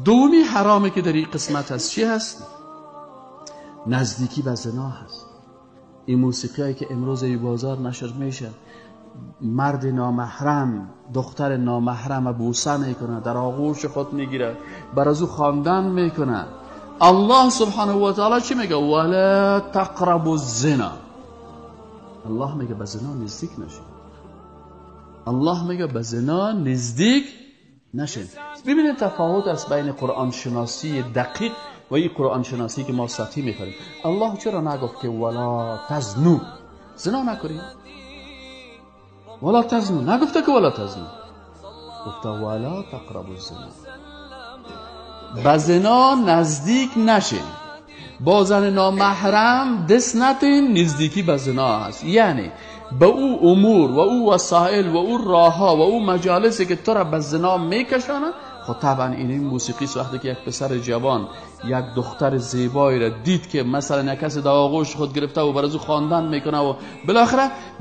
دومی حرامی که در این قسمت هست چی هست؟ نزدیکی به زنا هست. این موسیقی هایی که امروز ای بازار نشر میشه، مرد نامحرم دختر نامحرم بوسه میکنه، در آغوش خود میگیره، بر از او خواندن میکنه. الله سبحانه و تعالی چی میگه؟ ولا تقربوا الزنا. الله میگه به زنا نزدیک نشین. الله میگه به زنا نزدیک نشین. ببینید تفاوت است بین قرآن شناسی دقیق و این قرآن شناسی که ما سطحی میکنیم. الله چرا نگفت که ولا تزنو، زنا نکنید؟ ولا تزنو نگفته که ولا تزنو، گفته ولا تقربوا الزنا، به زنا نزدیک نشین. با زن نامحرم دست نتین، نزدیکی به زنا هست. یعنی به او امور و او وسایل و او راهها و او مجالسی که تو را به زنا میکشانه. خب طبعا این موسیقی وقتی که یک پسر جوان یک دختر زیبایی را دید که مثلا یک کسی در آغوش خود گرفته و برای او خواندن میکنه و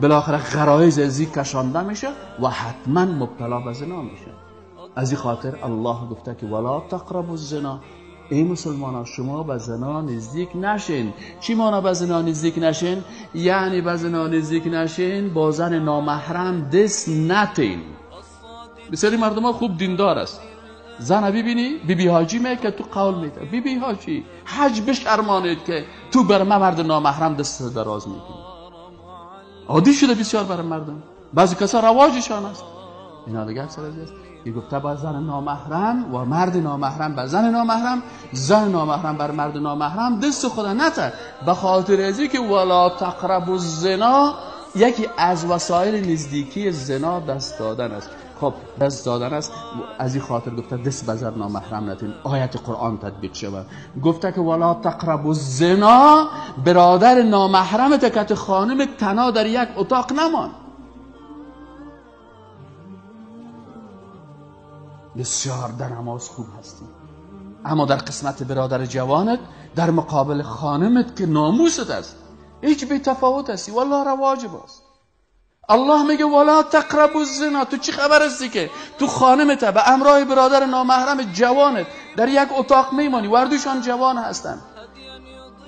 بالاخره غرایز از این کشانده میشه و حتما مبتلا به زنا میشه. از این خاطر الله گفته که ولا تقربوا الزنا، ای مسلمان ها شما به زنا نزدیک نشین. چی مانا به زنا نزدیک نشین؟ یعنی به زنا نزدیک نشین، با زن نامحرم دست نتین. بسیاری مردم ها خوب دیندار است، زن ببینی بی بی حاجی میگه که تو قول میده، بی بی حاجی حج بشرمانید که تو بر من مرد نامحرم دست دراز میکنی. عادی شده بسیار برای مردم، بعضی کسا رواجشان است. اینا دیگه اکثر از است که گفته با زن نامحرم و مرد نامحرم بر زن نامحرم، زن نامحرم بر مرد نامحرم دست خدا نته، به خاطر ازی که ولا تقربوا الزنا یکی از وسایل نزدیکی زنا دست دادن است. خب دست دادن است، از این خاطر گفته دست به زن نامحرم نتین. آیت قرآن تطبیق شود، گفته که ولا تقربوا الزنا، برادر نامحرمت که خانم تنها در یک اتاق نمان. بسیار در نماز خوب هستی، اما در قسمت برادر جوانت در مقابل خانمت که ناموست است هیچ بی تفاوت هستی. والله رواج باز. الله میگه ولا تقربوا الزنا، تو چی خبر هستی که تو خانمت به امرای برادر نامحرم جوانت در یک اتاق میمانی، وردوشان جوان هستن.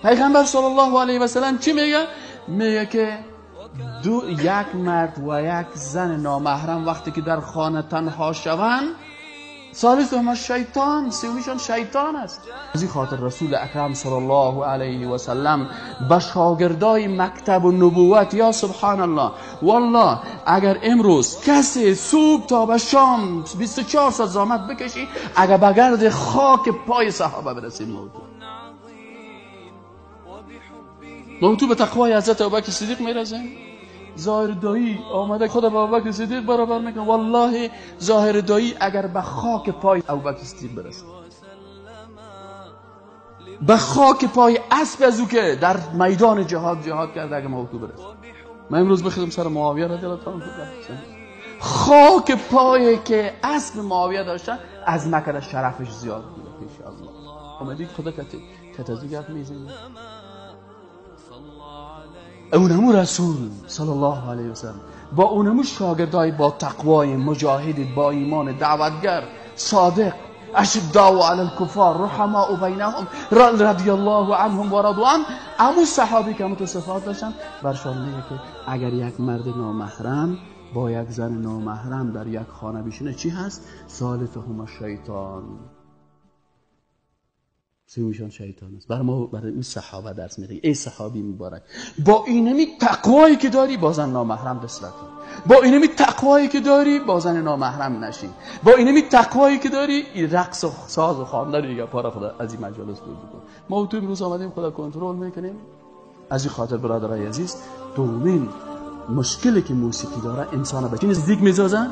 پیغمبر صلی الله علیه و سلم چی میگه؟ میگه که یک مرد و یک زن نامحرم وقتی که در خانه تنها شوند، ثالثهما شیطان، سومیشان شیطان است. از این خاطر رسول اکرم صلی الله علیه و سلم به شاگردای مکتب و نبوت، یا سبحان الله، والله اگر امروز کسی صبح تا به شام 24 ساعت زحمت بکشی، اگر به گرد خاک پای صحابه برسیم، موتو به تقوای حضرت ابوبکر صدیق میرسیم. ظاهر دایی آمده خود با ابوبکر صدیق برابر میکنه. والله ظاهر دایی اگر به خاک پای ابوبکر صدیق برسه، به خاک پای اسب از او که در میدان جهاد جهاد کرده، اگر موتو برسه. من امروز بخیزم سر معاویه رضی الله تعالی عنه، خاک پای که اسب معاویه داشته از مکه شرفش زیاد بوده پیش الله. آمدی خدا کتازی گفت میزنی اونمو رسول صلی الله علیه و سلم با اونمو شاگردای با تقوای مجاهد با ایمان دعوتگر صادق اشداء علی الکفار رحماء بینهم رضی الله عنهم و رضوا عنه، امو صحابی که همون صفات داشتن برشان میگه که اگر یک مرد نامحرم با یک زن نامحرم در یک خانه بشینه چی هست؟ ثالثهما شیطان، سومیشان شیطان است. برای ما برای این صحابه درس میده. ای صحابی مبارک، با اینمی تقوایی که داری با زن نامحرم دست نکن، با اینمی تقوایی که داری با زن نامحرم نشی، با اینمی تقوایی که داری این رقص و ساز و خواندن دیگه پارا خدا از این مجالس دور بکن. ما تو امروز آمدیم خدا کنترل میکنیم. از این خاطر برادرای عزیز، دومین مشکلی که موسیقی داره انسان به چی نزدیک میسازن؟